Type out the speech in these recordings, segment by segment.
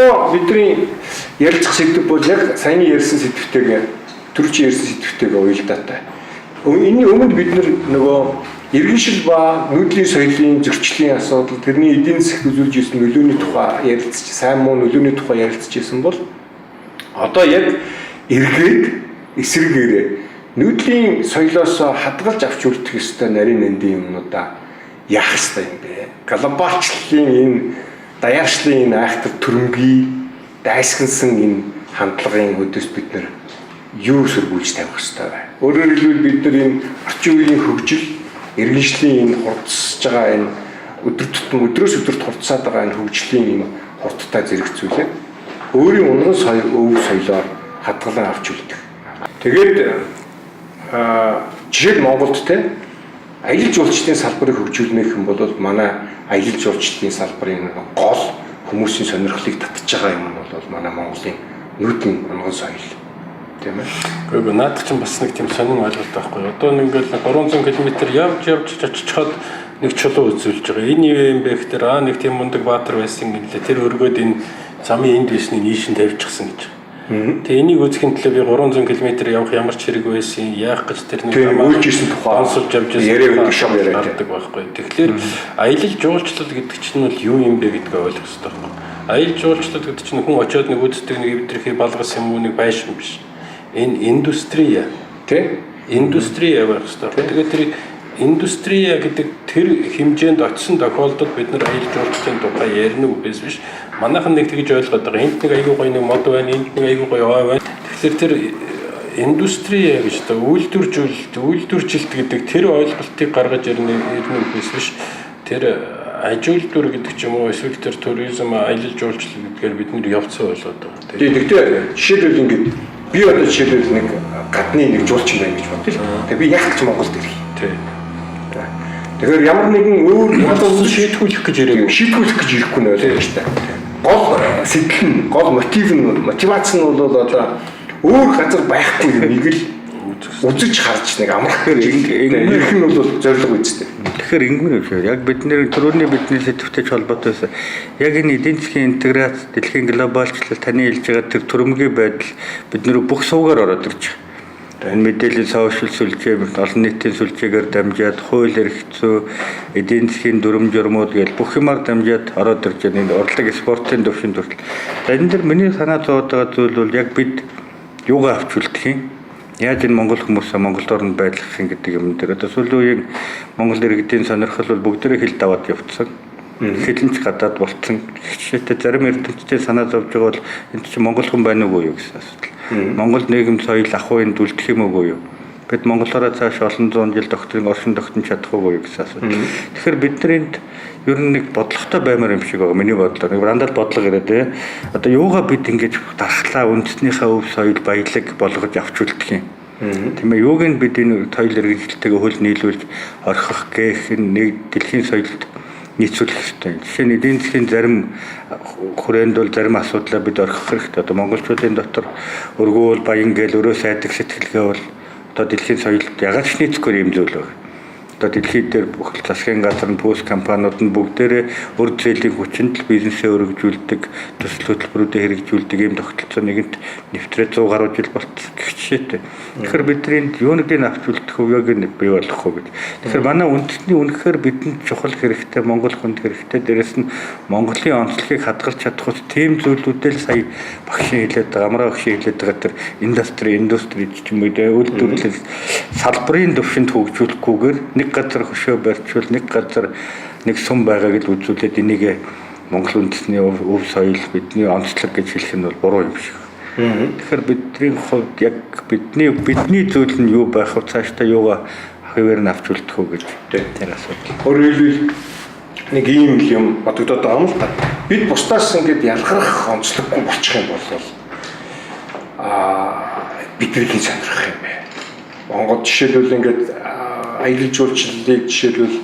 Одоо бидний ярилцах сэдэв бол яг саяны ярьсан сэдвтэйгээ, түрүүчийн ярьсан сэдвтэйгээ уялдаатай. Энэний өмнө бид нөгөө иргэншил ба нүүдлийн соёлын зөрчлийн асуудал, тэрний эдийн засагт үзүүлж ирсэн нөлөөний тухай ярилцж, сайн муу нөлөөний тухай ярилцж ирсэн бол одоо яг эргээд эсрэгээрээ нүүдлийн соёлоос хадгалж авч үлдэх ёстой нарийн нандин юмнуудаа яах ёстой юм бэ? Глобалчлалын энэ даяаршлын энэ айхтар төрөмгий дайсагнасан энэ хандлагын хөдөөс бид нэр юу сөргүүлж тавих ёстой вэ? Өөрөөр хэлбэл, бид нар энэ орчин үеийн хөгжил, иргэншлийн энэ хурдсаж байгаа, энэ өдөр тутам өдрөөс өдөрт хурдсаад байгаа энэ хөгжлийн энэ хурдтай зэрэгцүүлээ. Өөрийн унган соёл, өв соёлоор хадгалан авч үлдэх. Тэгээд жишээд Монголд те аялал жуулчлалын салбарыг хөгжүүлнэ гэх юм бол манай аялал жуулчлалын салбарын гол хүмүүсийн сонирхлыг татж байгаа юм нь бол манай Монголын нүүдлийн унган соёл. Тийм ээ. Үгүй, наадах чинь бас нэг тийм сонин ойлголт байхгүй. Одоо нэг ингээл 300 км явж явж очичход нэг чулуу үзүүлж байгаа. Энэ юу юм бэ гэхээр нэг тийм мундаг баатар байсан гэлээ. Тэр өргөөд энэ замын энд байсны нийшин тавьчихсан гэж. Тэгээ энийг үзэхин төлөө би 300 км явах ямар ч хэрэг байсан, яах гэж тэр нэг замаа үйлж исэн тухай онсолж явж байсан яриа өгөх шом яриа гардаг байхгүй. Тэгэхээр аялал жуулчлал гэдэг чинь бол юу юм бэ гэдгээ ойлгох хэрэгтэй байхгүй. Аялал жуулчлал гэдэг чинь хүн очиод нэг үздэг, нэг эвдэрхий балгас юм уу, нэг байшин биш. Энэ индустрия. Тэ? Индустрия байх хэрэгтэй. Тэгээд тэр индустрия гэдэг тэр хэмжээнд очисон тохиолдолд бид нар аялал жуулчлалын тухай ярина уу биш биш. Манайхан нэг тэгж ойлгоод байгаа. Энд нэг айгүй гоё нэг мод байна, энд нэг айгүй гоё ой байна. Тэгэхээр тэр индустрия гэж та үйлдвэржүүлэлт, үйлдвэржилт гэдэг тэр ойлголтыг гаргаж ирнэ үгээс биш. Тэр аж үйлдвэр гэдэг ч юм уу, эсвэл тэр туризм, аялал жуулчлал гэдгээр бид нэр явцсан ойлгоод байгаа. Тийм, тэгтээ жишээлбэл ингээд би одоо жишээлбэл нэг гадны нэг жуулчин байна гэж бодъё л. Тэгээ би яах гэж Монголд ирэх юм. Тийм. Тэгэхээр ямар нэгэн өөр одоо шийтгүүлэх гэж ирээгүй. Шийтгүүлэх гэж ирэхгүй нь ойлгомжтой. Гол сэтэл нь, гол мотив нь, мотивац нь бол одоо өөр газар байхгүй юмыг л үзэж харж нэг амрах ирэх нь бол зорилго үстэй. Тэгэхээр ингэмэр юм шиг. Яг бидний түрүүний бидний сэдвтэй ч холбоотой байсан. Яг энэ эдийн засгийн интеграц, дэлхийн глобалчлал, таны хэлж байгаа тэр төрөмгийн байдал бид нэр бүх суугаар ороод ирж байгаа. Энэ мэдээллийн сошиал сүлжээ, олон нийтийн сүлжээгээр дамжаад хууль эрх зүй, эдийн засгийн дүрм журмууд гэж бүх юмар дамжаад ороод ирж байна. Энэ урлаг спортын төвшөнд хүртэл. За, энэ дэр миний санаа зовоод байгаа зүйл бол яг бид юугаа авч үлдэх юм? Яаж энэ монгол хүмүүсээ Монголд оронд байлгах юм гэдэг юм дээр одоо сүүлийн үеийн монгол иргэдийн сонирхол бол бүгдээрээ хил даваад явцсан. Хилэнч гадаад болцсон. Жишээтэй зарим эрдэмтдийн санаа зовж байгаа бол энд чинь монгол хүн байна уугүй юу гэсэн асуудал. Монгол нийгэм соёл ах уу энд үлдэх юм уугүй юу? Бид монголоороо цааш олон зуун жил докторийн оршин тогтнож чадах уугүй юу гэсэн асуудал. Тэгэхээр бид нар энд ер нь нэг бодлоготой баймар юм шиг байгаа миний бодлоор. Нэг рандал бодлого яриад те. Одоо юугаа бид ингэж дархлаа үндэснийхээ өв соёл баялаг болгож авч үлдэх юм? Тийм ээ, юуг нь бид энэ соёл иргэншилтэйгээ хөл нийлүүлж орхих гээх нэг дэлхийн соёлд нийцүүлэх хэрэгтэй. Жишээ нь эдийн засгийн зарим хүрээнд бол зарим асуудлаа бид орхих хэрэгтэй. Одоо монголчуудын дотор өргөө бол баян гээл өрөө сайдаг сэтгэлгээ бол одоо дэлхийн соёлд ягаад ч нийцэхгүй юм зүйл байна. Одоо дэлхийд дээр бүх засгийн газар нь, пүүс компаниуд нь бүгдээрээ өр зээлийн хүчинд л бизнесээ өргөжүүлдэг, төсөл хөтөлбөрүүдээ хэрэгжүүлдэг ийм тогтолцоо нэгэнт нэвтрээ 100 гаруй жил болцсон гэх жишээтэй. Тэгэхээр бидний энд юуныг авч үлдэх вэ, юуг нь бий болох вэ гэж. Тэгэхээр манай үндэсний үнэхээр бидэнд чухал хэрэгтэй, монгол хүнд хэрэгтэй, дээрэс нь Монголын онцлогийг хадгалж чадах ус тийм зүйлүүдэл сая багшийн хэлээд байгаа, амраа багшийн хэлээд байгаа тэр индастри ч юм уу, үйлдвэрлэл салбарын төвшөнд хөгжүүлэхгүйгээр нэг газар хөшөө барьчвал, нэг газар нэг сум байгааг л үзүүлээд энийг Монгол үндэсний өв соёл, бидний онцлог гэж хэлэх нь бол буруу юм шиг. Тэгэхээр бидний хувьд яг бидний зүйл нь юу байх вэ? Цаашдаа юугаа хэвээр нь авч үлдэх үү гэж тэр асуудал. Өөрөөр хэлбэл нэг ийм л юм бодогдоод байгаа юм л та. Бид бусдаас ингээд ялгарх онцлоггүй болчих юм бол бидний сонирхох юм бэ? Монгол жишээлбэл ингээд аялал жуулчлалыг жишээлбэл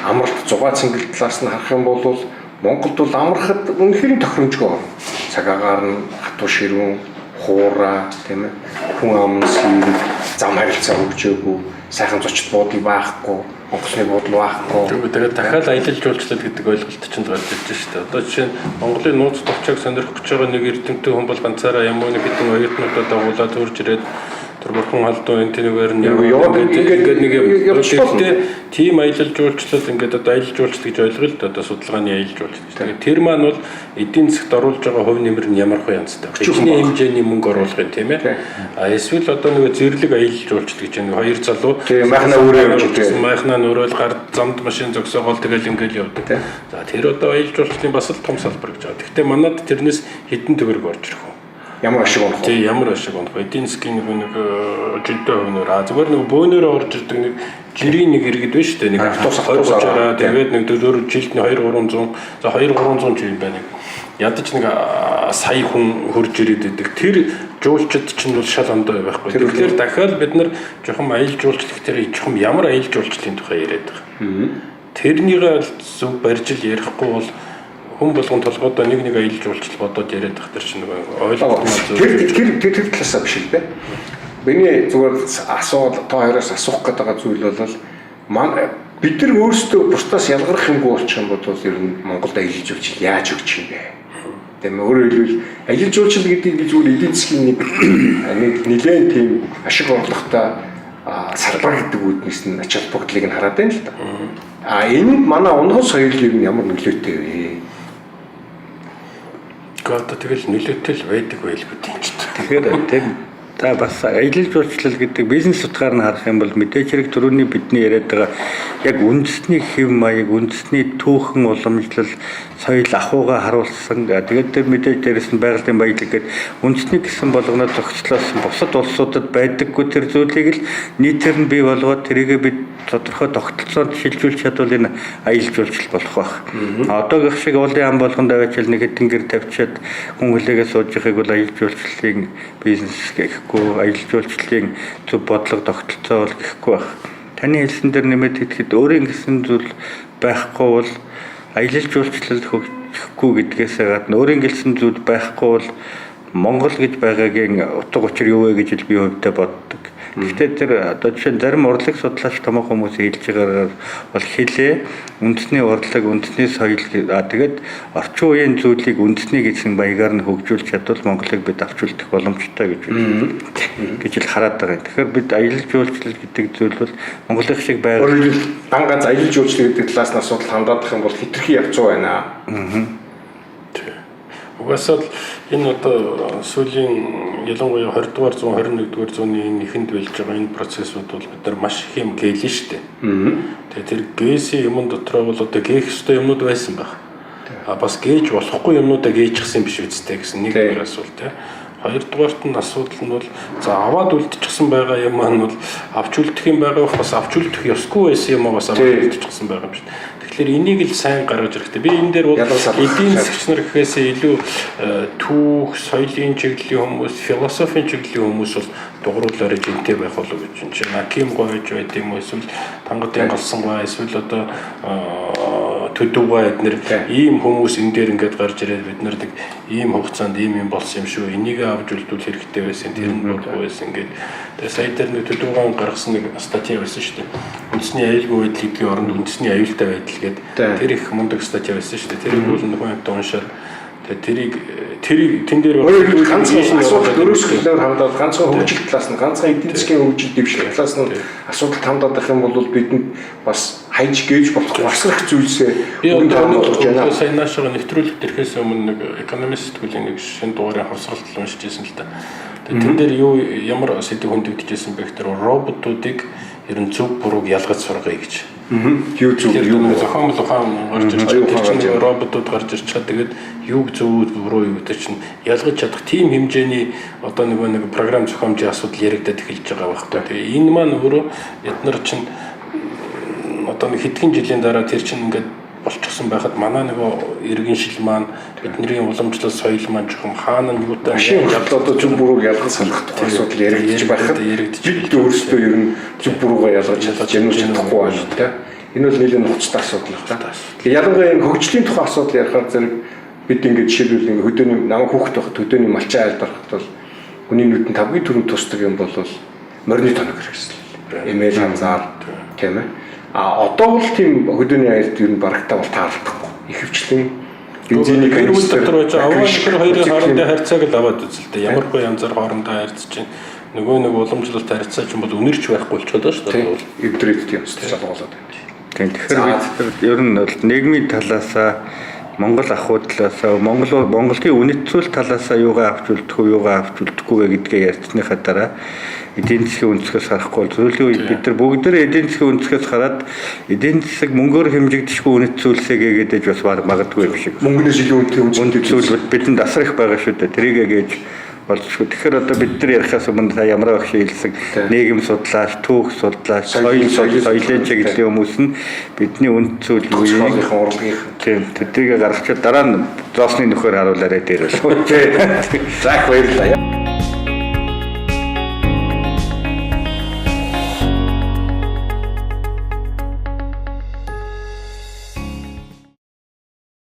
амралт зугаа цэнгэл талаас нь харах юм бол Монголд бол амрахад үнэхээр тохиромжгүй орно. Цаг агаар нь хатуу ширүүн, хуурай, тийм ээ. Хүн ам сэрэг, зам харилцаа хөгжөөгүй. Сайхан зочид буудал байхгүй, онгоцны буудал байхгүй. Тэгээд дахиад аялал жуулчлал гэдэг ойлголт чинь гарч ирж шүү дээ. Одоо жишээ нь Монголын нууц товчоог сонирхох гэж байгаа нэг эрдэмтэн хүн бол ганцаараа юм уу нэг хэдэн оюутнуудаа дагуулаад төрж ирээд тэр бурхан халдун энэ тэнүүгээр нь яваад ингээд нэг юм. Тэгэхдээ тийм аялал жуулчлал ингээд одоо аялал жуулчлал гэж ойлгоё л да, одоо судалгааны аялал жуулчлал гэж. Тэгээд тэр маань бол эдийн засагт оруулж байгаа хувь нэмэр нь ямар хөө янзтай. Хичнээн хэмжээний мөнгө оруулах юм, тийм ээ. А эсвэл одоо нэг зэрлэг аялал жуулчлал гэж нэг хоёр залуу майхнаа өөрөө явж идэг. Майхнаа нөрөөл гар замд машин зогсоогоол тэгэл ингээд явдаг. За тэр одоо аялал жуулчлалын бас л том салбар гэж байгаа. Гэхдээ манад тэрнээс хэдэн төгрөг орж ирэх вэ? Ямар ашиг унах вэ? Тий, ямар ашиг унах вэ? Эдийн засгийн нэг жинтэй хувнаар а зүгээр нэг бөөнөрөө орж ирдэг нэг жирийн нэг иргэд байна шүү дээ. Нэг автобус автобусаараа тэгээд нэг дөөр жилд нь 2 300 за 2 300 жил юм байна. Нэг ядаж нэг сая хүн хурж ирээд идэг. Тэр жуулчид чинь бол шал ондоо байхгүй. Тэгэхээр дахиад бид нар жоохон аялал жуулчлах тэр жоохон ямар аялал жуулчлалын тухай яриад байгаа. Тэрнийгээ зөв барьж л ярихгүй бол хүн болгон толгойдоо нэг нэг аялал жуулчлал бодоод яриад байх тэр чинь нэг ойлголт маань тэр тэр тэр талаасаа биш л дээ. Миний зүгээр асуул та хоёроос асуух гээд байгаа зүйл бол бид нар өөрсдөө бусдаас ялгарх юмгүй болчих юм бол ер нь Монголд аялал жуулчлал яаж өгч юм бэ? Тийм ээ, өөрөөр хэлбэл аялал жуулчлал гэдэг нь зүгээр эдийн засгийн нэг нэлээд тийм ашиг орлоготой салбар гэдэг үүднээс нь ач холбогдлыг нь хараад байна л да. А энэ манай унган соёл ер нь ямар нөлөөтэй вэ? Одоо тэгэл нөлөөтэй л байдаг байлгүй тийм ч. Тэгэхээр тийм та бас аялал жуулчлал гэдэг бизнес утгаар нь харах юм бол мэдээж хэрэг түрүүний бидний яриад байгаа яг үндэсний хэв маяг, үндэсний түүхэн уламжлал, соёл ахуйгаа харуулсан. Тэгээд тэр мэдээж дээрэс нь байгалийн баялаг гэдэг үндэсний гэсэн болгоноо зохицлоосон бусад улсуудад байдаггүй тэр зүйлийг л нийтээр нь бий болгоод тэрийгэ бид тодорхой тогтолцоонд шилжүүлж чадвал энэ аялал жуулчлал болох байх. Одоогийнх шиг уулын ам болгонд аваачил нэг хэдэн гэр тавьчаад хүн хүлээгээ сууж байхыг бол аялал жуулчлалын бизнес гэхгүй, аялал жуулчлалын зөв бодлого тогтолцоо бол гэхгүй байх. Таны хэлсэн дээр нэмээд хэлэхэд өөрийн гэсэн зүйл байхгүй бол аялал жуулчлал хөгжихгүй гэдгээсээ гадна өөрийн гэсэн зүйл байхгүй бол Монгол гэж байгаагийн утга учир юу вэ гэж би хувьдаа боддог. Гэхдээ тэр одоо жишээ нь зарим урлаг судлаач томоохон хүмүүс хэлж байгаагаар бол хэлээ, үндэсний урлаг, үндэсний соёл, тэгээд орчин үеийн зүйлийг үндэсний гэсэн маягаар нь хөгжүүлж чадвал Монголыг бид авч үлдэх боломжтой гэж л хараад байгаа юм. Тэгэхээр бид аялал жуулчлал гэдэг зүйл бол Монголын шиг байгаа. Өөрөөр хэлбэл дан ганц аялал жуулчлал гэдэг талаас нь асуудал хандаадах юм бол хитрхи явцуу байна. Угаасаа л энэ одоо сүүлийн ялангуяа 20 дугаар зуун 21 дугаар зууны энэ эхэнд байлж байгаа энэ процессууд бол бид нар маш их юм гэлэн шүү дээ. Тэгээ тэр гээсийн юмн дотроо бол одоо гээх ёстой юмнууд байсан байх. А бас гээж болохгүй юмнуудаа гээжчихсэн биш үсттэй гэсэн нэг дгээр асуулт тий. Хоёрдугаарт нь асуудал нь бол за аваад үлдчихсэн байгаа юм маань бол авч үлдэх юм байгаа бас авч үлдэх ёсгүй байсан юм аа бас аваад үлдчихсэн байгаа юм шүү. Тэгэхээр энийг л сайн гаргаж ирэхтэй. Би энэ дээр бол эдийн засгч нар гэхээсээ илүү түүх, соёлын чиглэлийн хүмүүс, философийн чиглэлийн хүмүүс бол дугруулаарэ жинтэй байх болов гэж байна. Чинь Аким гойж байд юм уу эсвэл Тангадын галсан гой эсвэл одоо Төдөвгай эднэр ийм хүмүүс энэ дээр ингээд гарч ирээд бид нар нэг ийм хугацаанд ийм юм болсон юм шүү. Энийг авч үлдүүл хэрэгтэй байсан. Тэр нь болгүй байсан ингээд. Тэгээ сая дээр нэг Төдөвгайн гаргасан нэг статья байсан шүү дээ. Үндэсний аюулгүй байдал гэдгийн оронд үндэсний аюултай байдал гэдэг тэр их мундаг статья байсан шүү дээ. Тэрийг бол нөхөн хамт уншаад тэгээ тэрийг тэн дээр ганцхан асуудал өрөөсгөлөөр хандаад ганцхан хөгжил талаас нь ганцхан эдийн засгийн хөгжил дэвшил талаас нь асуудал хандаад байх юм бол бидэнд бас хайж гээж болох бас их зүйлсээ өрн таран болгож байна. Сая наашаага нэвтрүүлэгт ирэхээс өмнө нэг экономист сэтгүүлийн нэг шинэ дугаарын хавсгалт уншиж байсан л та. Тэгээ тэн дээр юу ямар сэдв хөндөгдөжсэн бэ гэхээр роботуудыг ер нь зөв бурууг ялгаж сургая гэж. Юу зөв юу зохиомл ухаан гарч ирж тэр чинь роботууд гарч ирж чад тэгээд юуг зөв буруу юу гэдэг чинь ялгаж чадах тийм хэмжээний одоо нөгөө нэг програм зохиомжийн асуудал яригадад эхэлж байгаа байхгүй. Тэгээ энэ маань өөрөө бид нар чинь одоо нэг хэдхэн жилийн дараа тэр чинь ингээд болчихсон байхад манай нөгөө иргэн шил маань бидний уламжлал соёл маань жоохон хаана нь юутай машин одоо зөв бурууг ялгаж салгах тухай асуудал яригдчих байхад бид өөрсдөө ер нь зөв буруугаа ялгаж чадах чадахгүй байна тийм. Энэ бол нэлээд нухацтай асуудал л та. Тэгэхээр ялангуяа энэ хөгжлийн тухай асуудал ярихаар зэрэг бид ингээд жишээлбэл ингээд хөдөөний намайг хүүхэд байхад хөдөөний малчин айлд ороход бол хүний нүдэнд тавгийн түрүү тусдаг юм бол морины тоног хэрэгсэл. Эмээл ханзаар тийм ээ. А одоо бол тийм хөдөөний аялалд ер нь барагтаа бол таарлахгүй. Ихэвчлэн бензиний канистр дотор байж байгаа овоо нөхөр хоёрын хоорондын харьцааг л аваад үзэлтэй. Ямар хөө янзаар хоорондоо харьцаж чинь нөгөө нэг уламжлалт харьцаа ч юм бол үнэрч байхгүй болчиход байгаа шүү дээ. Эвдрээд тийм өсөж шалгуулад байна. Тийм. Тэгэхээр бид ер нь бол нийгмийн талаасаа Монгол ахуй талаасаа Монголын үнэт зүйл талаасаа юугаа авч үлдэх үү, юугаа авч үлдэхгүй вэ гэдгээ ярьсныхаа дараа эдийн засгийн өнцгөөс харахгүй бол сүүлийн үед бид нар бүгдээрээ эдийн засгийн өнцгөөс хараад эдийн засаг мөнгөөр хэмжигдэшгүй үнэт зүйлсээ гээгээд бас магадгүй юм шиг. Мөнгөнөөс илүү үнэтэй үнэт зүйл бидэнд асар их байгаа шүү дээ. Тэрийгээ гээж болзошгүй. Тэгэхээр одоо бид нар ярихаас өмнө та ямар багш хэлсэн нийгэм судлаач, түүх судлаач, соёлын чиглэлийн хүмүүс нь бидний үнэт зүйл үеийн урлагийн тийм тэднийг гаргачаад дараа нь зоосны нөхөр харуулаарай дээр болов. За их баярлалаа.